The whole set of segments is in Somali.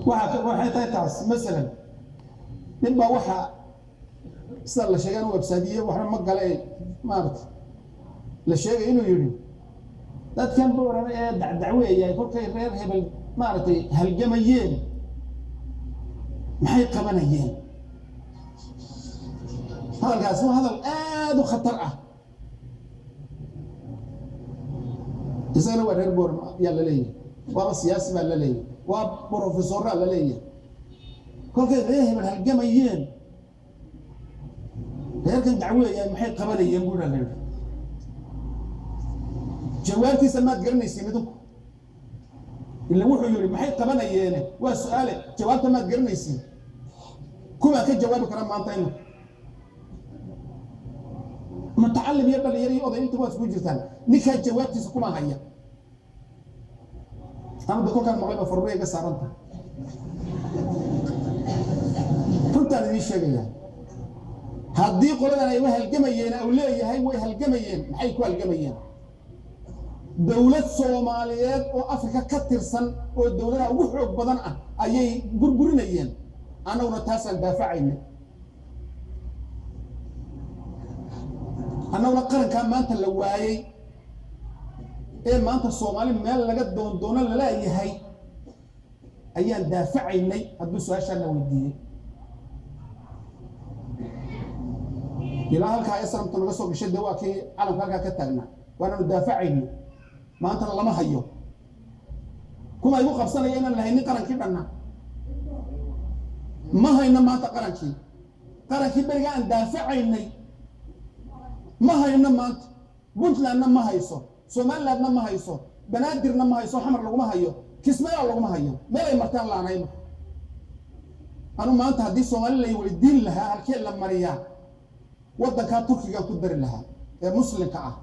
Waxay tahay taas. Masalan, nin baa waxaa sida la sheegay inuu websaadiye waxna ma gale, maarata, la sheegay inuu yidhi dadkan Boorame ee dacdacweeyay kolkay reer hebel maaragtay halgamayeen maxay qabanayeen? Hadalkaas waa hadal aada u khatar ah. Isagana waa reer Boorame yaa la leeyahay, waaba siyaasi baa la leeyahay, waa brofesoraa la leeyahay. Kolkay reer hebel halgamayeen reerkan dacweeyaan maxay qabanayeen buu la yidhi. Jawaabtiisa maad garanaysiin idinku, ila wuxuu yihi maxay qabanayeene waa su-aale, jawaabta maad garanaysiin? Kuwaa ka jawaabi kara maanta inu mutacalim iyo dhalinyaro iyo oday inta waad isku jirtaan, ninkaa jawaabtiisa kuma haya. Anada kolkaan maqlay ba faruriya iga saaran tahay. Runtaan idiin sheegayaa, haddii qoladan ay halgamayeen au leeyahay way halgamayeen, maxay ku halgamayeen? Dowlad Soomaaliyeed oo Afrika ka tirsan oo dowladaha ugu xoog badan ah ayay burburinayeen, annaguna taasaan daafacaynay. Annaguna qarankaa maanta la waayey ee maanta Soomaali meel laga doondoono laleeyahay ayaan daafacaynay. Hadduu su-aashaan la weydiiyey ilaa halkaa SNMta naga soo gashay, dee waa kii calamka halkaa ka taagnaa, waananu daafacaynay, maantana lama hayo. Kuma igu qabsanaya inaan lahaynin qarankii dhanna ma hayno maanta. Qarankii berigaa aan daafacaynay ma hayno maanta. Puntlandna ma hayso, Somalilandna ma hayso, Banaadirna ma hayso, Xamar laguma hayo, Kismaayo laguma hayo, meel ay martaan laanayma. Anu maanta haddii Soomaali lay weydiin lahaa halkee la mariyaa, waddankaa Turkigaan ku dari lahaa ee muslimka ah.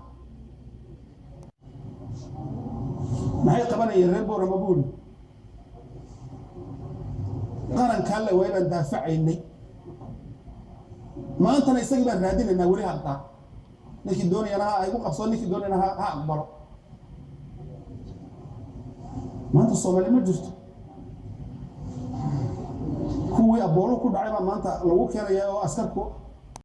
Maxay qabanayeen reer Boorama buuri? Qarankaa la waay baan daafacaynay, maantana isagii baan raadinaynaa weli. Haddaa ninkii doonayana ha igu qabsado, ninkii doonayana ha aqbalo. Maanta Soomaali ma jirto. Kuwii aboolo ku dhacay baa maanta lagu keenaya oo askarku